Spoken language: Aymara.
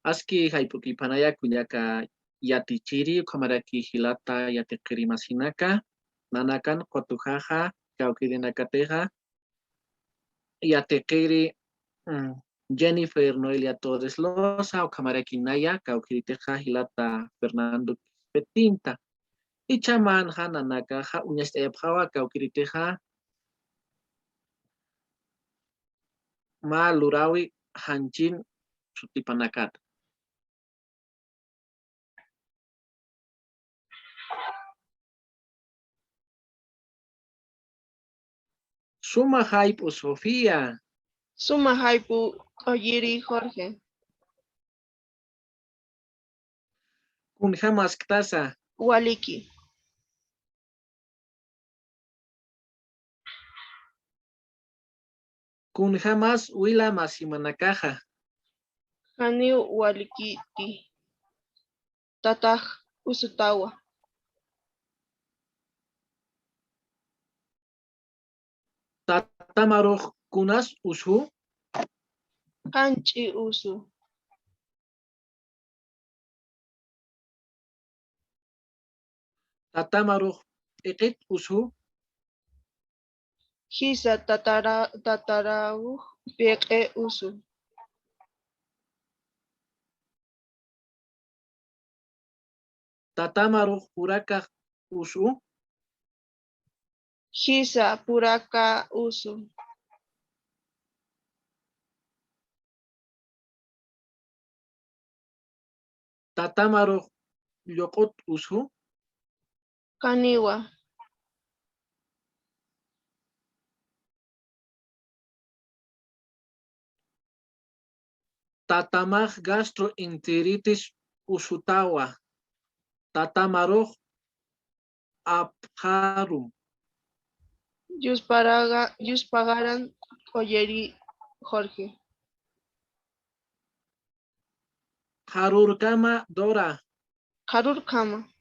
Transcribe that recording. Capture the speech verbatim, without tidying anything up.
Aski jayp'ukïpanaya kullaka yatichiri, ukhamaraki jilata yatiqiri masinaka, nanakan qutujaxa kawkïrinakatixa, yatiqiri, mm, Jennifer Noelia Torres Loza, ukhamaraki naya kawkïritixa jilata Fernando Quispe Tinta. Jichha manxa nanakaxa uñacht'ayapxawa kawkïritixa mä luräwi janchin sutipanakat. Suma jayp'u, Sofía. Suma jayp'u, q'ulliri Jorge. Kunjamasktasa. Waliki. Kunjamas wila masimanakaxa. Janiw walikiti. Tatax usutawa. Tatamarux kunas usu? Janch'i usu. Tatamarux p'iqit usu? Jisa, tatara-, tatarawux p'iqi usu. Tatamarux purakax usu? Jisa, puraka usu. Tatamarux lluq'ut usu? Janiwa. Tatamax gastroenteritis usutawa. Tatamarux apxarum. Yusparaga-, yuspagaran q'ulliri Jorge. Qharürkama, Dora. Qharürkama.